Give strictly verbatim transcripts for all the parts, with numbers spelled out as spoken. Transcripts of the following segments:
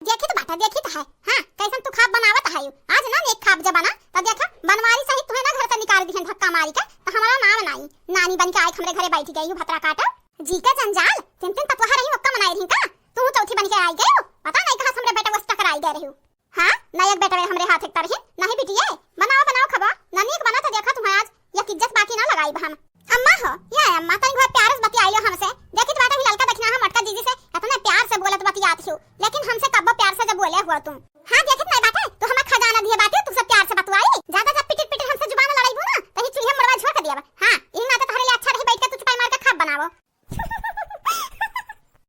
देखित बाटा, देखित है। हाँ, कैसन तू खाब बनावत है। आज ना नेक खाब जब बना, त देखा, बनवारी सहित तुहे ना घर से निकाल दिहन धक्का मारी के, त हमारा नाम नाई। नानी बन के आए हमरे घरे बैठ गई हूँ भतरा काटा। जी के जंजाल, तीन तीन पतोहा रही ओक्का मनाई रही का? तू चौथी बन के आई गई हो। पता नहीं कहाँ से हमरे बेटा वस टकराई गए रही हो। हाँ, ना एक बेटवे हमरे हाथ एक तरही, नहीं बिटिये। बनाओ, बनाओ, खबो। ना नीक बना तो देखा तुम्हें आज, या इज्जत बाकी ना लगाई हम। अम्मा हो, या अम्मा, तनी बहुत प्यार से बतियाई लो हमसे। देखित बाटे ही ललका दखिना हम मोटका जीजी से इतने प्यार से बोलत बतियात हो, लेकिन हमसे कब्बो प्यार से जब बोले हुआ तुम। हाँ, देखित नहीं बाटे, तू हमें खजाना दिए बाटे, तुमसे प्यार से बतवाई। ज्यादा जब पिटिर पिटिर हमसे जुबान लड़ाई ना, तो ही चूल्हे मुड़वा झोंक दिया। हाँ, यही नाते तहरे लिए अच्छा रही बैठ के तू चुपाई मार के खाब बनावो।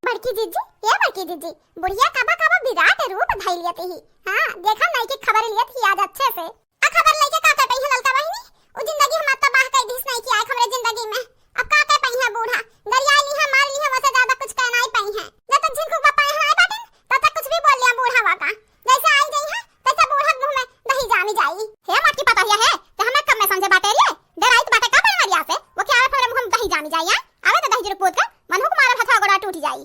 बड़की जीजी, ए बड़की जीजी, बुढ़िया कबा कबा विराट रूप धइ लियत ही। हाँ, देखा नहीं कि खबर लियत ही आज अच्छे से। आ खबर लेके का कर पइहे ललका बहिनी? उ जिंदगी हमार तबाह कइ दिस नहीं कि आए हमरे जिंदगी में। अब का कर पइहे बूढ़ा? गरियाई लिहे, मार लिहे, वसे ज्यादा कुछ कह नहीं पइहे। जब तक झिनकुक बापा यहाँ आए बाटिन, तब तक कुछ भी बोल लिया बूढ़ा वाका। जैसे आई गई है, तैसे बूढ़ा मुंह में दही जामी जाई। हे मोटकी पतोहिया है, ते हमें कम में समझे बाटे रे? डराइत बाटे का बनवरिया से? वो क्या आवे हमरे मुंह में दही जामी जाई, आ? आवे तो दही जरूर पोत का, मनहु को मारब हथवा गोड़ा टूट जाई।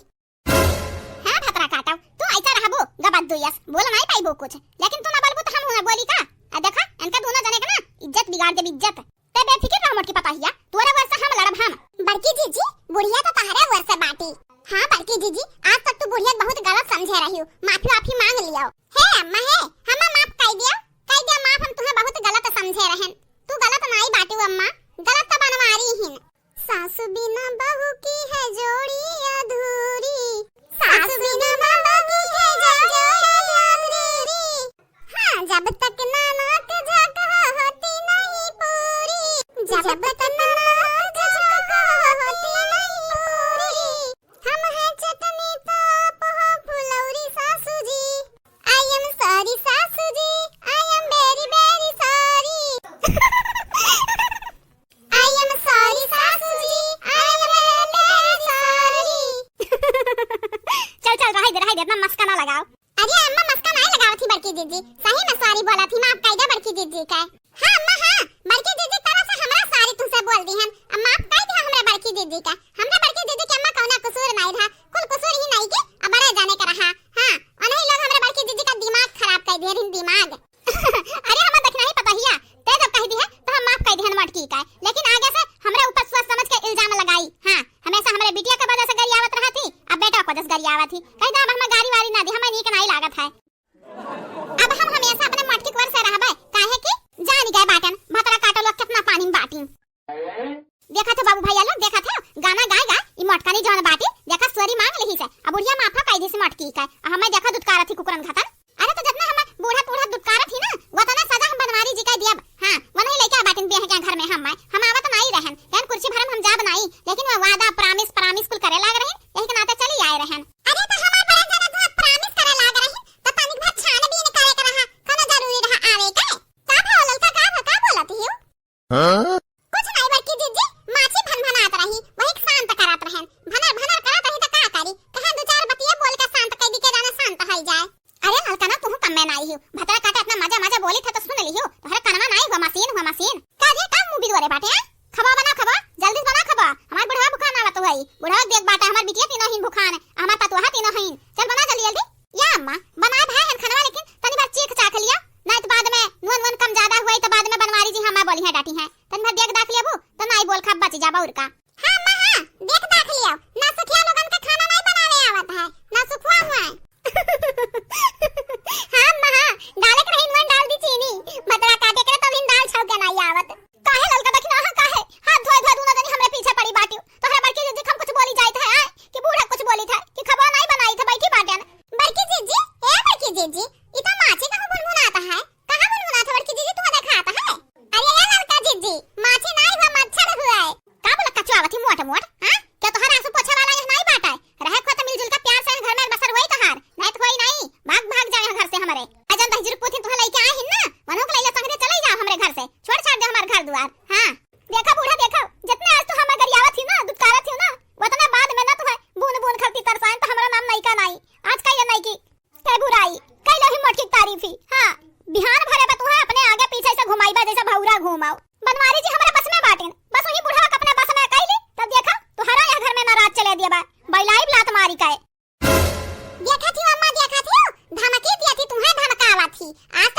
हाँ भतरा काटव, तू ऐसा रहबो, गबत दुयस, बोल नहीं पाइबो कुछ, लेकिन तू ना बोलबो तो हम हुआ बोली का? आ देखा, इनका दोनों जने के ना इज्जत बिगाड़ देब, इज्जत। ते बेफिक्र रह मोटकी पतोहिया, तोरे वर से हम लड़ब हम। बड़की जीजी, बुढ़िया तो तहरे वर से बाटी। हाँ बड़की जीजी, आज तक तू बुढ़िया के बहुत गलत समझे रही हो, माफी वाफी मांग लियो। हे अम्मा हे, हमें माफ कइ दियो, कइ दियो माफ, हम तुम्हें बहुत गलत समझे रहन। तू गलत नाई बाटी अम्मा, गलत तो बनवारी हिन। सासु बिना बहू की है जोड़ी अधूरी। सासु बिना बहू की है जोड़ी अधूरी। हाँ, जब तक ननद झगड़ा होती नहीं पूरी। जब तक ननद झगड़ा होती नहीं पूरी। हम हैं चटनी तो आप हो फुलौरी सासू जी। I am sorry सासू जी, I am very very sorry। I am sorry सासू जी, I am very sorry। चल, चल, रहाई दे, रहाई दे, इतना मस्का ना लगाओ। अरे अम्मा, मस्का नाई लगावत ही बड़की जीजी, सही में sorry बोलत ही, माफ कइ दे बड़की जीजी के। हाँ अम्मा, हाँ, बड़की जीजी तरफ से हमरा sorry तुमसे बोल दिहन, अब माफ कइ दिया हमरे बड़की जीजी के। हमरे बड़की जीजी के अम्मा कौना कसूर नाई रहा, कुल कसूर ही नाई के, अब बड़े जाने के रहा। हाँ, उन्हीं लोग हमरे बड़की जीजी का दिमाग खराब कइ दिए रहिन, दिमाग। अरे हमें देखना ही पता हिया, ते जब कह दी है तो हम माफ कर दिहन मोटकी का, लेकिन आगे से हमरे ऊपर सोच समझ के इल्जाम लगाई। हाँ, हमेशा हमरे बिटिया के वजह से गरियावत रहत ही, अब बेटा के वजह से गरियावत ही। कह दे अब हमें गारी वारी ना दी, हमें नीक नहीं लागत है। अब हम हमेशा अपने मोटकी कुंवर से रहबे, काहे कि जान गए बाटन, भतरा काटो लोग कितना पानी में बाटी। देखा थे बाबू भैया लोग, देखा थे गाना गाए गाए ई मोटकनी जौन बाटी, देखा sorry मांग लिही से, अब बुढ़िया माफा कह दी से मोटकी का, आ हमें देखा दुत्कारत ही कुकुरन घतन। अरे तो जितना हम बूढ़ा बूढ़ा दुत्कारत ही ना, वतना सजा हम बनवारी जी का दियब। हाँ, वो नहीं लेके बाटिन बियाह के घर में हम आए, हम आवत नाई रहन, कहन कुर्सी भरम हम जाब नाई, लेकिन वो वादा promise promise कुल करे लाग रही, यही के नाते चली आए रहन। अरे तो हमार बड़ा ज्यादा तो promise करे लाग रही, तो तनिक भर छानबीन करे के रहा, कोनो जरूरी रहा आवे के? का भा ललका, का भा, का बोलत हियो? हाँ? कुछ नाई बड़की जीजी, माछी भनभनात रही, वही के शांत करत रहन। भनर भनर करत रही त का करी? कहेन दू चार बतिया बोल के शांत कइ दी के जाने शांत होइ जाए। अरे ललका ना, तुहू कम में नाई हियो। भतरा काटा इतना मजा मजा बोली थे तो सुन लिहियो। तोहरे कनवा नाई हुआ मशीन, हुआ मशीन। का रे, का मुंह बिगड़े बाटे, हैं? खबा बना खबा, जल्दी से बना खबा। हमार बुढ़वा भुखान आवत हुई। बुढ़वा देख बाटा, हमार बिटिया तीनों हीन भुखान है, हमार पतोहा तीनों हीन। चल बना जल्दी जल्दी। या अम्मा, बनाए भाई हन खनवा, लेकिन तनी बार चीख चाख लिया, नहीं तो बाद में नून वून कम ज्यादा हुआ तो बाद में बनवारी जी हमार बोली है डाटी है। तनी बार आज